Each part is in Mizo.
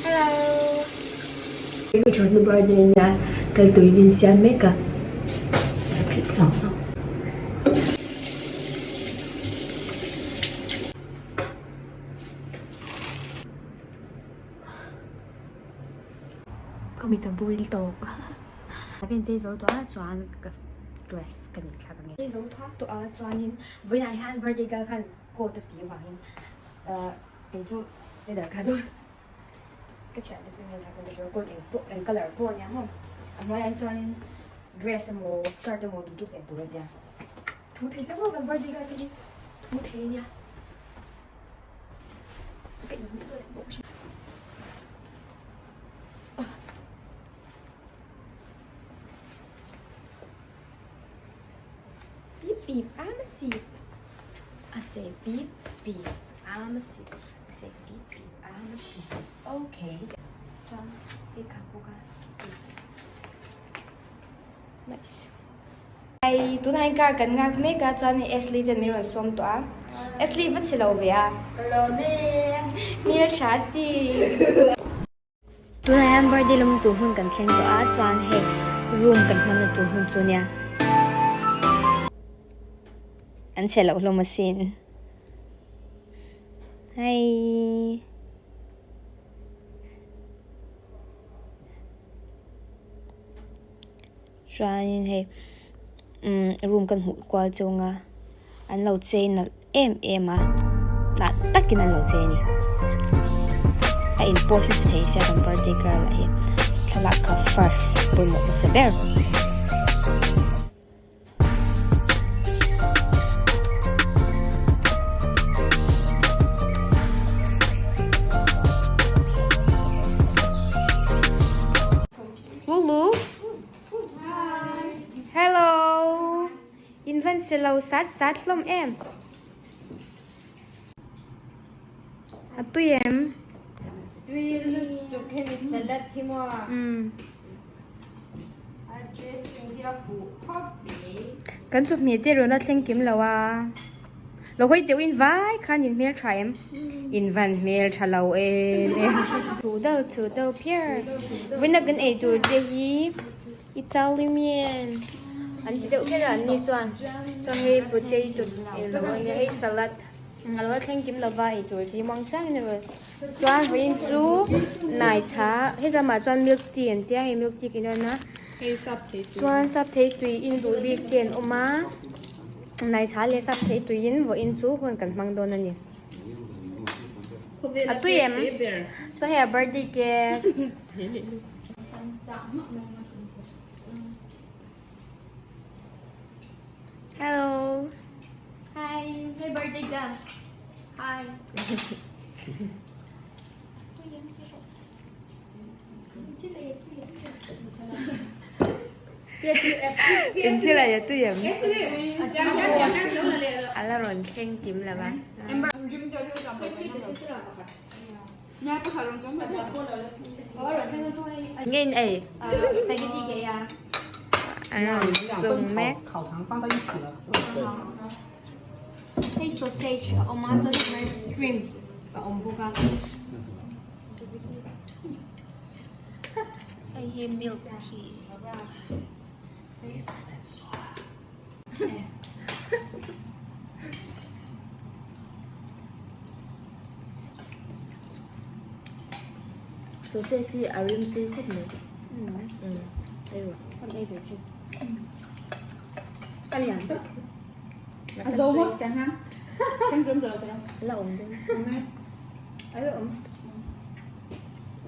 Hello. Ka thiannu birthday ania kal turin in siam mek a phih hlauh hlauh. Ka mit a buil tawp ka inchei zo tawh a chuan ka dress ka nei thlak ange. Inchei zo thuak tawh a chuanin vawiinah hian birthday girl khan coat a tih avangin ahh kei chu leather kha dawn ka thian te chu leather kha dawn coat eng pawh eng colour pawh ania maw a hnuaiah hi chuanin dress emaw skirt emaw duh duh ven tur a nia thu thei chiang maw kan birthday girl te hi thu thei ania. Beep beep, I'm a sheep. I say beep beep, I'm a sheep. I say beep beep, I'm a sheep. Okay. Chuan hei kha bawk a suitcase. Nice. Hei tunah hian car kan nghak mek a chuan hei Ashley ten min rawn sawm tawh a Ashley va chhe lo ve a. Ka lawm e. Hmel tha si. Tunah hian birthday lawm tur hmun kan thleng tawh a chuan hei room kan hmanna tur hmun chu nia an chhe loh hlawm asin hei. Chuanin hei umm room kan hmuh kual chung a an lo chei nalh em em a lah takin an lo chei a ni a in post nasa thei sia kan birthday girl lah hi thlalak kha first pawimawh hmasa ber. Lulu. Hello. In van se lo sat sat hlawm em? A tui em? Tui lutuk hemi salad hi maw? Um. A dressing hi a fuh khawp mai. Kan chawhmeh te rawn a thleng kim lo a. Lo hawi deuh in vai khan in hmel tha em? In van hmel tha lo em em. Thu deuh thu deuh phiar. Vawiina kan ei tur te hi Italian an ti deuh kher a an ni chuan. Chuan hei potato eng lo a nia hei salad a lo la thleng kim lova ei tur te hi muang changin a rawn. Chuan vawiin chu nai tha hei lamah chuan milk tea an tia hei milk tea kan en a. Chuan sap thei tui in duh bik te an awm a. Naichha leh sap thei tuiin vawiin chu hun kan hmang dawn a ni. A tui em? Chuan hei a birthday cake. Hello. Hi. Hey birthday girl. Hi. Pencil a tui em? A la rawn thleng kim lo va. Nge in ei? A rawn sung mek. Hei sausage a awm a chuan shrimp a awm bawk a. Hei hi milk tea. Sausage hi a rim tui khawp mai. Umm ei rawh. Kan ei ve chu. A lian tak. A zo maw tang han. Kan rim zo tang. La awm dawn. A la awm.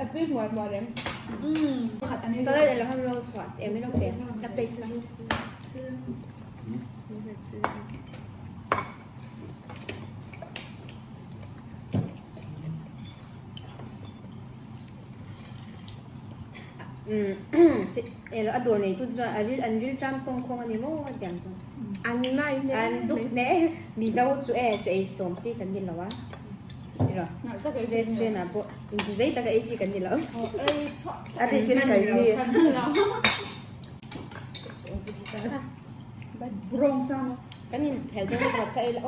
A tui hmuai hmuai reng. Salad elo han roll chhuah em ilo pe. Ka plate la. Elo a dawr nei tu chuan a ril an ril ṭam kawng khawng a ni maw a tiang chu. An mai hle. An duk hle. Mizo chu e chu ei sawm chi kan ni lo a. Tiraw? Restaurant ah pawh inti zei taka ei chi kan ni lo. A bikin kai ni. Kan in phel dawn emaw ka ei la.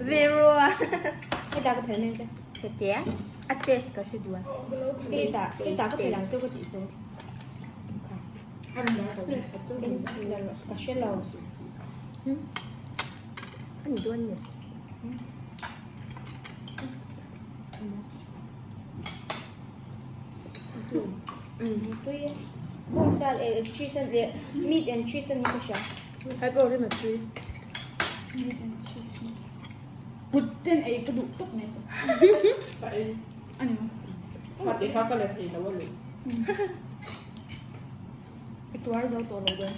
Ve rua. Heta ka phel mek che. Chete a taste ka hre duh a. Heta heta ka phel ang chu ka tih chu. Ka hre lo. A ni dawn ni. Tui e. Bawngsa leh cheese leh meat and cheese a ni ka hria. Hai pawh rim a tui. Meat and cheese. Kut ten ei ka duh tawp mai. Ka ei. A ni maw? Kha tih kha ka la thei lo a leh. Ka tuar zo tawh lo dawn.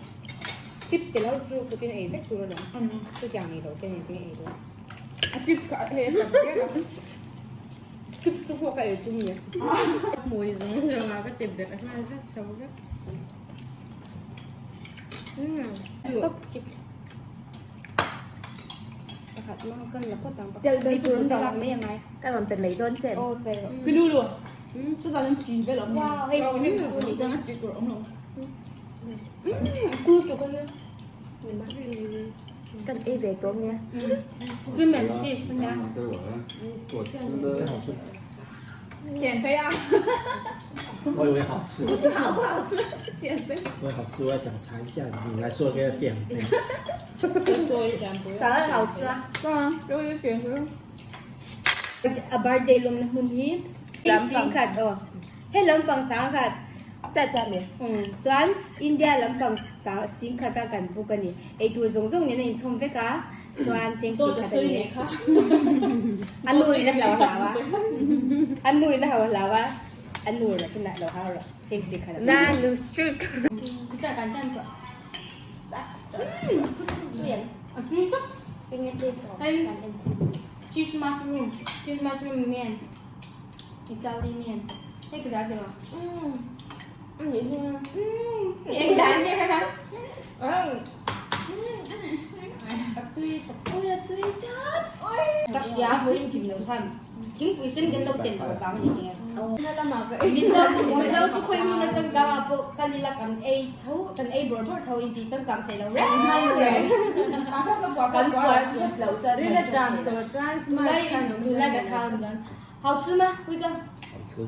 Chips te lo chu kutin ei vek tur alawm. Chutiang nei lo te nen te ei dawn. A chips kha hei a tam viau a. Chips chu pawh ka ei tum nia. Hmui zawng zawng ah ka ti ber nghal vek chho vek. Top chips. Pakhat mang kan la phawt ang. Tel ber tur an dah mai angai. Ka rawn pe mai dawn che. Aw pe rawh. Pilu lu. Chutah chuan chi vel a awm. Wow, hei shrimp chu ni. Dang a tih tur a awm lo. Kul chu ka nia. Kan ei ve tawh nia. Cream and cheese nia. 减肥啊！我以为好吃，不是好不好吃，是减肥。我好吃，我想尝一下。你来说个减肥，多一点不要。 沙拉好吃啊。 对啊，如果有减肥。 A birthday lawm na hmun hi singkhat aw he lampang sangkhat 在家里。 Chuan India lampang singkhat a kan book a ni eitur zawng zawng nen a inchhawm vek a chuan cheng singkhat a ni a nu in a hlau hlau a a nu in a hau hlau a a nu rawh kinah lo hau rawh cheng singkhat a Na nu streak. Cheese mushroom, cheese mushroom mian, Italy mian, hei ka zah tiraw? Eng dan nge kha? A tui tak ui a tui tak. Ka hria vawiin kim lo khan thingpui sen kan lo ten loh vang a ni nghe. Mizo Mizo chu khawi hmun a changkang ah pawh kal ila kan ei tho kan ei bawrh bawrh tho inti changkang thei lo reng reng. Kan puar phawt lo chuan Ril a chang tawh chuan smart khan awm tulai ka thau ni dawn. 好吃吗？辉哥。好吃。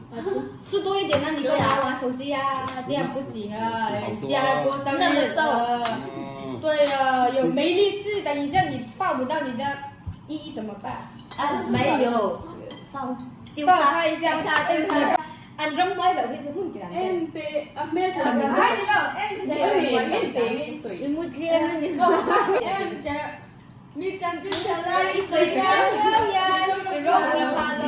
吃多一点，那你够拿玩手机呀，这样不行啊，人家过生日了。对了，有没力气，等一下你抱不到你的依依怎么办？啊，没有，放丢抱他他一下，丢他。按扔歪了会是混起来。 N P 啊，没有查。哎，你老 N N P 你木天，你 N P，你讲就讲来一岁呀呀，你肉会怕喽，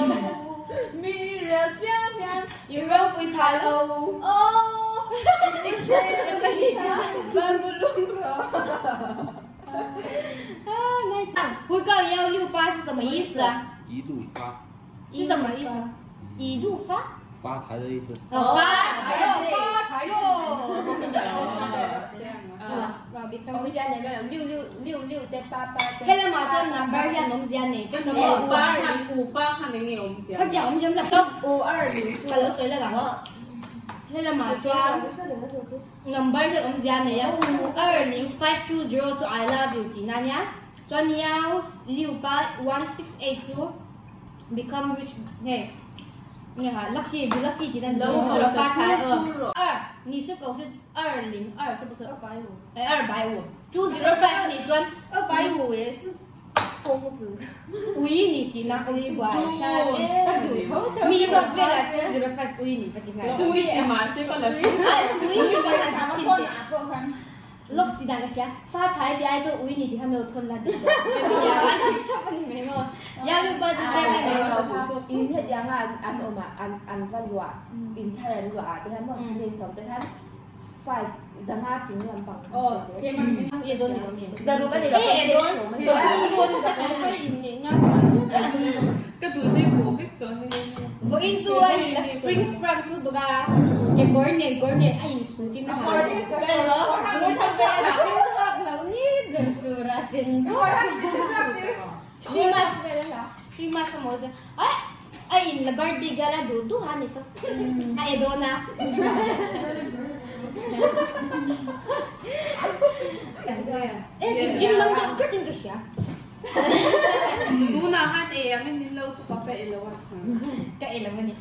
你热胶片，你肉会怕喽。哦，你这不拢了。啊，nice。辉哥168是什么意思啊？一路发，是什么意思？一路发。发财的意思。哦，发财喽，发财喽！我们家那个6666的88的。黑了嘛？这 number hian awmzia nei vek a maw? 58258 khan eng nge awmzia? Kha tiang awmzia la 520 ka lo sawi la ang helamah chuan number hian awmzia nei a 2 0 5 2 0 chu I love you tih na nia chuan niau liu pa 1 6 8 chu become rich hei nge ha lucky be lucky tih na ni 发财二你是狗是202是不是？250哎250 205你转250也是疯子。 ui ni ti na ka ni buai mi wa ve la 205 ui ni pa ti ngai Tui ti ma se ka la ai ui ni ka la chin ti lok si dan ka xia 发财的ai cho ui ni ti ham lo thon la ti ya lu ba ji chai mai mo In het yang an an oma an an va lua in Thailand lua te han mo ni som te han five zanga chung lam pang. Oh, ke man ye don ni Zaru ka ni Eh, don. Ka tu te ko vek to he. Vo in chu ai la spring sprang su tu ka ke gorne gorne ai su ti na ha Ka lo. Lo ni ventura sin Christmas Christmas mo ay ay in la birthday gala du du han ni so ay dona eh gym lam deuh tlat in ka hria. Tunah khan ei angin min lo tup a, ka ei lo a. Ka ei lo a ni.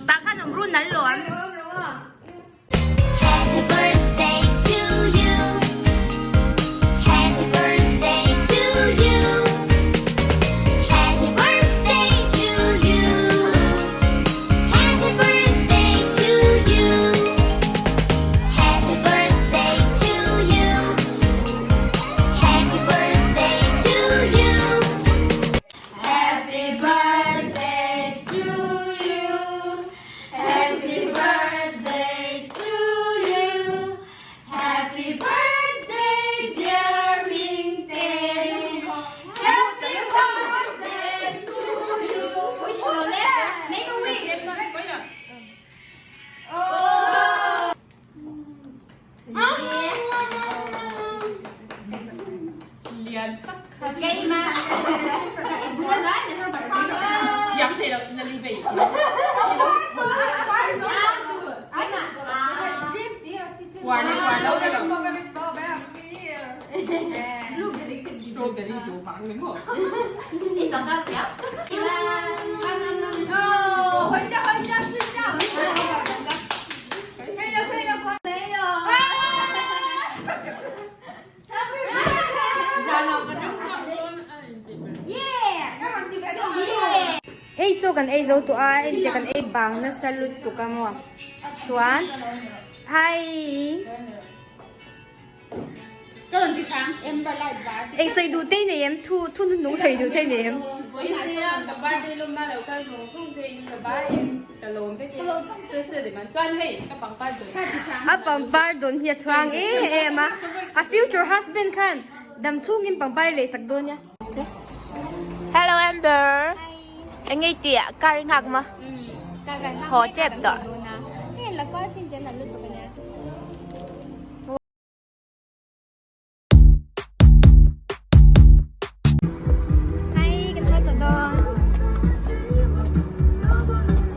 Tah khan awm run an lo ang. Happy birthday to you. Happy birthday to you. Happy birthday to you. Happy birthday to you. Happy birthday to you. Happy birthday to you. Happy birthday to you. Happy birthday to you. Happy birthday dear Mingte. Happy birthday to you. Wish mo le. Make a wish. Oh. Lian tak kha. Keimah. Ka ibuna zai na ha birthday. Thiam thei lo la li vei. War le war lo ka lo. Strawberry du vang ni maw. 哦，回家回家睡觉。可以了可以了，关。没有。Hei chu kan ei zo tawh a engtia kan ei bang nasa lutuk a maw chuan hi eng sawi duh te nei em thu thu hnung sawi duh te nei em. Vawiin ka birthday lawm na lo kal zawng zawng te in sa baiin ka lawm vek e sawi sawi man chuan hei ka pangpar dawn A pangpar dawn hi a chhuang em em a a future husband khan dam chhungin pangpar a lehsak dawn nia. Hello Amber. Eng ei tih ah car i nghak maw? Haw tep tawh. Hei la kual chin te an lutuk ania.